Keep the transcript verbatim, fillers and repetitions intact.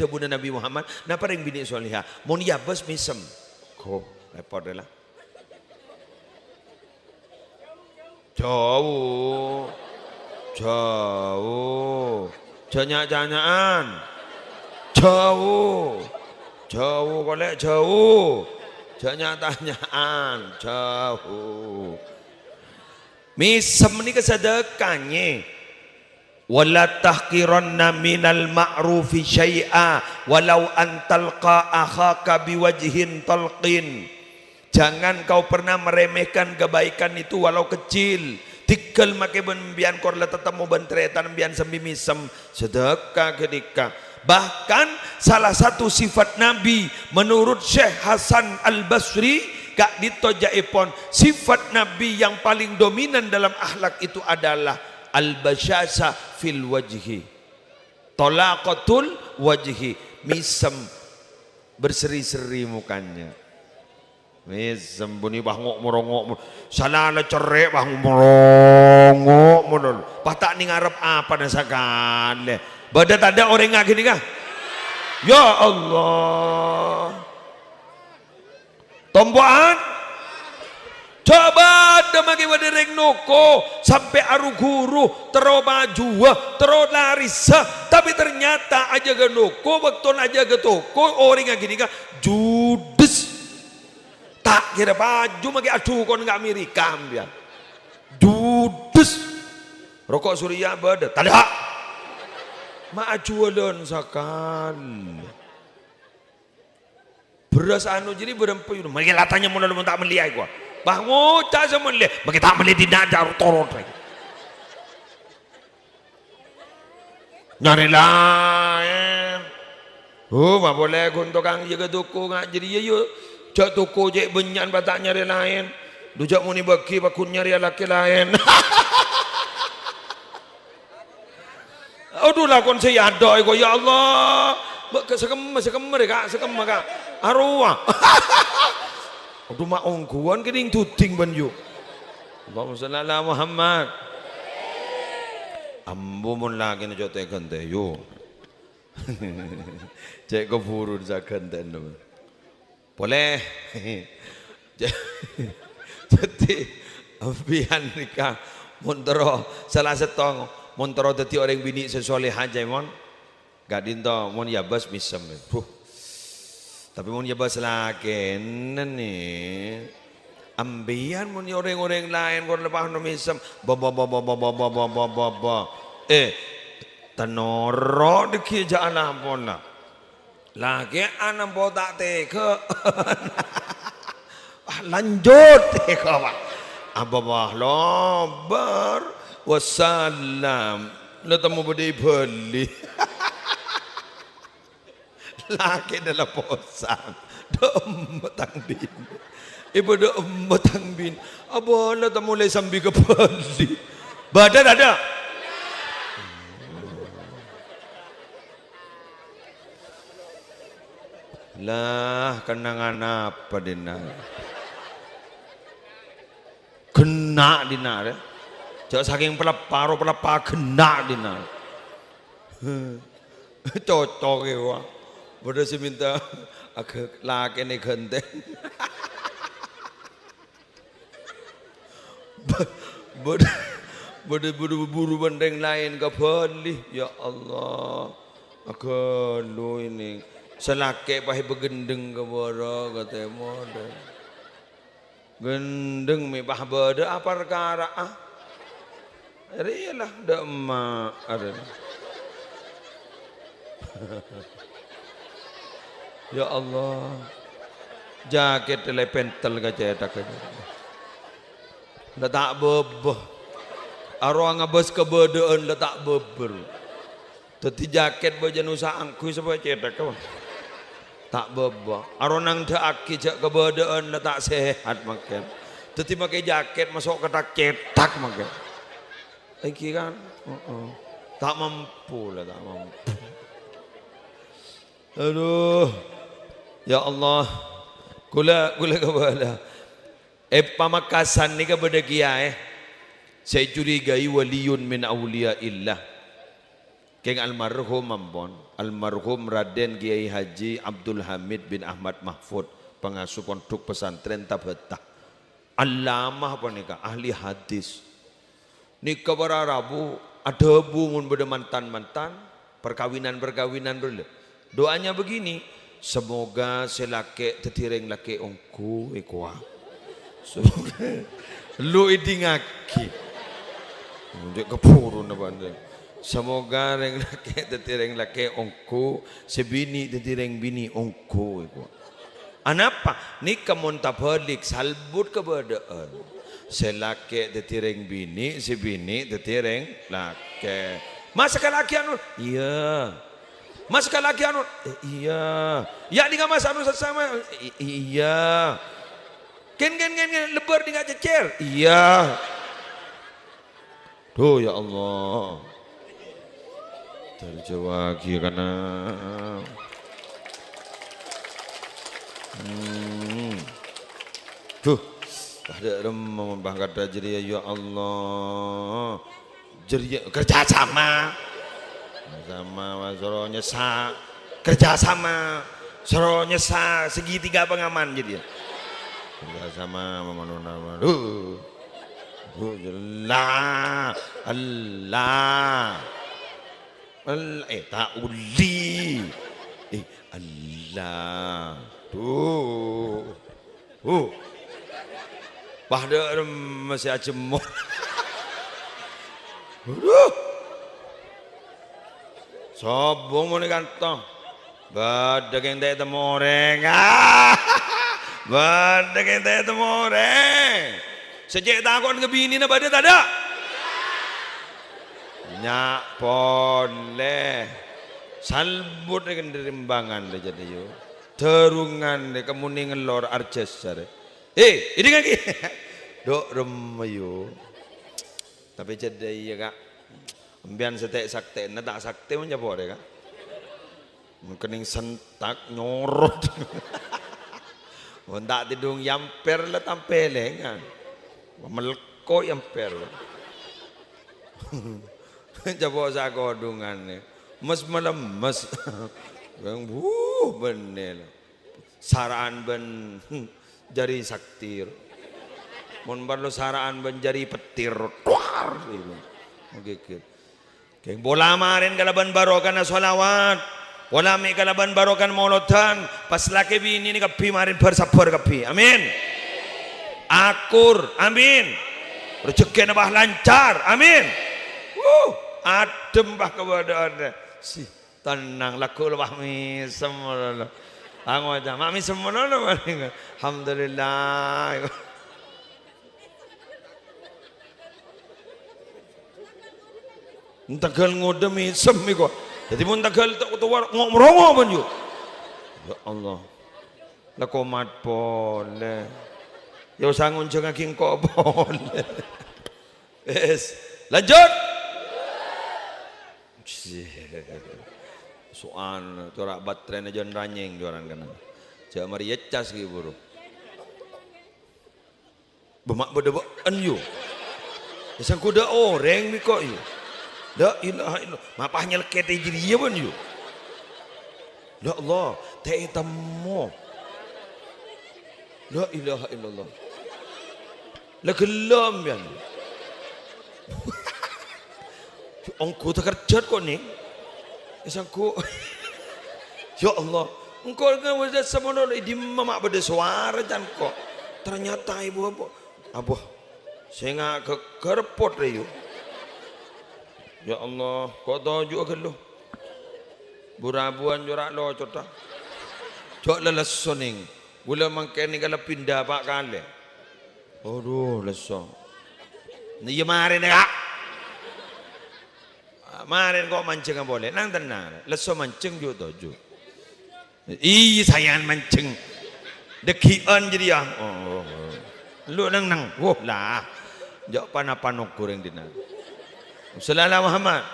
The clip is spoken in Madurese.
Dhâbuna Nabi Muhammad, "Napa rèng binè' soleha? Mon èabâs mèsem." Ko, repot la. Jhâu. Jhâu. Jhâ' nya'-canya'an. Jhâu. Jhâu, kolè' jhâu. Jhâ' nya'-tanya'an. Jhâu. Mèsem nèka sadhâkah, nyè. "Wa la tahqiranna minal ma'rufi syai'a, walau an talqa akhaka biwajhin talqin." Jangan kau pernah meremehkan kebaikan itu walau kecil. Tèghâl makè bân empèyan kor la tatemmo bân tarètan empèyan sambi mèsem, sadhâkah ghânèka. Bahkan salah satu sifat Nabi menurut Syekh Hasan Al-Basri, ka'dinto jâèpon, sifat Nabi yang paling dominan dalam akhlak itu adalah al-basyasha fil wajhi. Thalaqatul wajhi, mèsem, berseri-seri mukanya. Mèsem, bunyi bâh ngo'-morongo', mo-, salala cerrè' bâh ngo'-morongo', mono. Pas ta' nèng arep apana sakalè. Bâdâ tadâ' orèng ghânèka? Ya Allah. Tompo'an? Coba dâ' maghi bâdâ rèng noko sampè' aru-ghuru, terro pajuwâ, terro larissa, tapè ternyata ajâgâ noko, bâktona ajâgâ toko, orèngnga ghânèka judes. Ta' kèra paju maghi adukon ka Amerika, empèyan. Judes. Roko' Suriah bâdâ? Tadâ'. Ma' ajuwâlân sakalè. Bherrâs anu jârèya bârâmpa, yâ. Mangkè la tanya mon la mon ta' mellè aè, kowa. Bâh, ngoca' sè mellè. Mangkè ta' mellè dinna' jâ' toro', rè. Nyarè laèn. Oh, ma' polè ghun tokang jâgâ toko nga' jârèya, yâ. Jâ' toko cè' bânnya'an pas ta' nyarè laèn. Dhu jâ' monè bâgi pagghun nyarèya lakè laèn. Adhu, lakon sè èadhâ'â, ko, ya Allah. Bâ-, ka-, sakemma, sakemma rè, Ka', sakemma, Ka'. Arowa. Adhu, ma' ongghuwân kènèng dhudhing bân, yu. Allahumma shalli ala Muhammad. Ambu, mon lakèna cè' ta' èghântè, yu. Cè' kobhurun saghântèna. Polè. Dâddhi, empèyan nèka mon terro sala sèttong, mon terro dâddhi orèng binè' sè soleha, ca'èpon. Ka'dinto mon èabâs mèsem. Buh. Tapè mon èabâs lakèna, nè. Empèyan mon orèng-orèng laèn kor leppa'na mèsem. Bo, bo, bo. Eh, tenoro' dâggi' jâ' alapona. Lakè'an ampo ta' tegghâ. Wah, lanjut, tegghâ, Pak. Abâ, wah, lobâr. Wassalam. La temmo bâdâ è Bali. Lakè'na la posang. Dâ' emma tang binè. Èbâ dâ' emma tang binè. Abâ, la temmo lè sambi ka Bali. Bâdâ tadâ'? Lah, kennengngan apa dinna'? Ghenna' dinna', rè. Jâ' sakèng peleppa, ro peleppa ghenna' dinna'. Cocok, yâ, wa. Bâdâ sè mènta agâ-, lakèna èghântè. Bâ-, bâdâ, bâdâ buru-buru bân rèng laèn ka Bali. Ya Allah. Aghâlu ini. Sè lakè' pas èpaghendheng ka bârâ, ka tèmor. Ghendheng mè' pas bâdâ apa parkara'a? Rèya la, dâ' emma'. Adâ. Ya Allah. Jakèt lè pentel ka cèthak. La ta' bâbâ. Arowa ngabâs kabâdâ'ân la ta' bâbâ. Dâddhi jakèt bâjâna usa angghuy sapa cèthak, apa? Ta' bâbâ. Arowa nangdhâ'aghi jâ' kabâdâ'ân la ta' sehat mangkèn. Dâddhi makè jakèt maso' ka cèthak mangkèn. Èngghi kan? Heeh. Ta' mampu la, ta' mampu. Aduh. Ya Allah. Kaulâ, kaulâ kabâlâ. È Pamekasan nèka bâdâ kèyaè sè ècurigai waliyun min auliya'illah. Kèng almarhum ampon, almarhum Raden Kiai Haji Abdul Hamid bin Ahmad Mahfud, pangasuh Pondhuk Pesantren Tabata. Allamah panèka, ahli hadis. Nèka para rabu, adhâbu mon bâdâ mantan-mantan, perkawinan-perkawinan bârlâ. Doanya begini, "Semoga sè lakè' dhâddhi rèng lakè' ongghu," èkowa. Semoga lu èdingngaghi. Cè' kabhuru napa, Andre? "Semoga rèng lakè' dhâddhi rèng lakè' ongghu, sè binè' dhâddhi rèng binè' ongghu," èkowa. Anapa? Nèka mon tabhâlik, salbut kabâdâ'ân. Sè lakè' dhâddhi rèng binè', sè binè' dhâddhi rèng lakè'. "Mas, kala'aghi anu?" "Iyâ." "Mas, kala'aghi anu?" "Eh, iyâ." "Ya', dinga' Mas anu sasama?" "I-, iyâ." "Ken, ken, ken, ken, lebbâr dinga' cècèr?" "Iyâ." Duh, ya Allah. Terjawagi kana. Hmm. Duh, padâ remma mon bângkadhâ jârèya, ya Allah. Jârèya kerja sama. Sama, soro nyessa. Kerja sama. Soro nyessa segitiga pengaman jârèya. Kerja sama, memenuhi nama. Duh. Duh, la, Allah. Al-, eh, ta' uli. Eh, Allah. Duh. Huh. Padâ remma sè ajemmor. Aduh. Sobung monè kantong. Bâdâ kèng ta' ètemmo orèng. Ah! Bâdâ kèng ta' ètemmo orèng. Sè cè' tako'na ka binèna bâdâ tadâ'? Nya' polè. Salbut rè kèng rimbangan rè jârèya. Dârungan rè kemmoni ngellor arjâsâ rè. Eh, èdingngaghi. Dhu' remma, yu. Tapè jâdâ iyâ, Ka'. Empèyan sè ta' saktèna, ta' saktè mon nyabâ rè, Ka'. Mangkènèng sentak nyorot. Mon ta' tèdung yamper la tampèlèngan. Melko yamper. Coba sakodhungan, mes malemes. Yang, wuh, bânnè la. Sara'an bân jari sakti. Mon parlo sara'an bân jari pettir. Duar! Gitu. Magigit. Kèng pola marèn kalabân barokana sholawat. Pola mè' kalabân barokana molodhân. Pas lakè binè nè kabbhi marèn bhâr-sabbhâr kabbhi. Amin. Akur. Amin. Rejekkèna bâ lancar. Amin. Wuh, adhem bâ kabâdâ'ânna. Si, tenang, lagghu' la bâ mèsem, lo. Angoca', ma' mèsem, lo, lo, paling. Alhamdulillah. Teggâl ngodâ mèsem, iko. Dhâddhi, mon teggâl to-, towar, ngo'-, morongo, bân, yu. Ya Allah. La komat polè. Ya usa ngonjhângaghi engko' polè. Wes. Lanjut. Soal, cora' baterena jân ranyèng, cora' kennèng. Jhâ' marè ècas ghi' buru. Bâ ma' bâdâ bâ'ân, yu. Èsangghu dâ' orèng mè' ko', yu. La ilaha illallah. Ma' pas nyelkètè jârèya, bân, yu. Ya Allah, ta' ètemmo. La ilaha illallah. La ghellâ' empèyan. Ongghu takerjhât ko', Nèng. Èsangghu. Ya Allah, engko' ngawasa samono è dimma ma' bâdâ sowara can ko'. Ternyata ibu apa? Abah, sènga' ghâghâr pot rè, yu. Ya Allah, ko' toju'â ghâllu. Bu-rabuwân cora' locodhâ. Jhâ' lalesso, Nèng. Ghulâ mangkèn nèka lebbi ndâpa' kalè. Adhu, lesso. Nah, iyâ marèna, Ka'. Marèn ko' manjhângnga polè. Nang tennang. Lesso manjhâng ju'-toju'. Iyâ, saèyan manjhâng. Dâgghi'ân jârèya. Oh, oh, oh. Lu neng-neng. Woh, la. Jhâ' pa-napa nogghur rèng dinna'. Shallallahu Muhammad.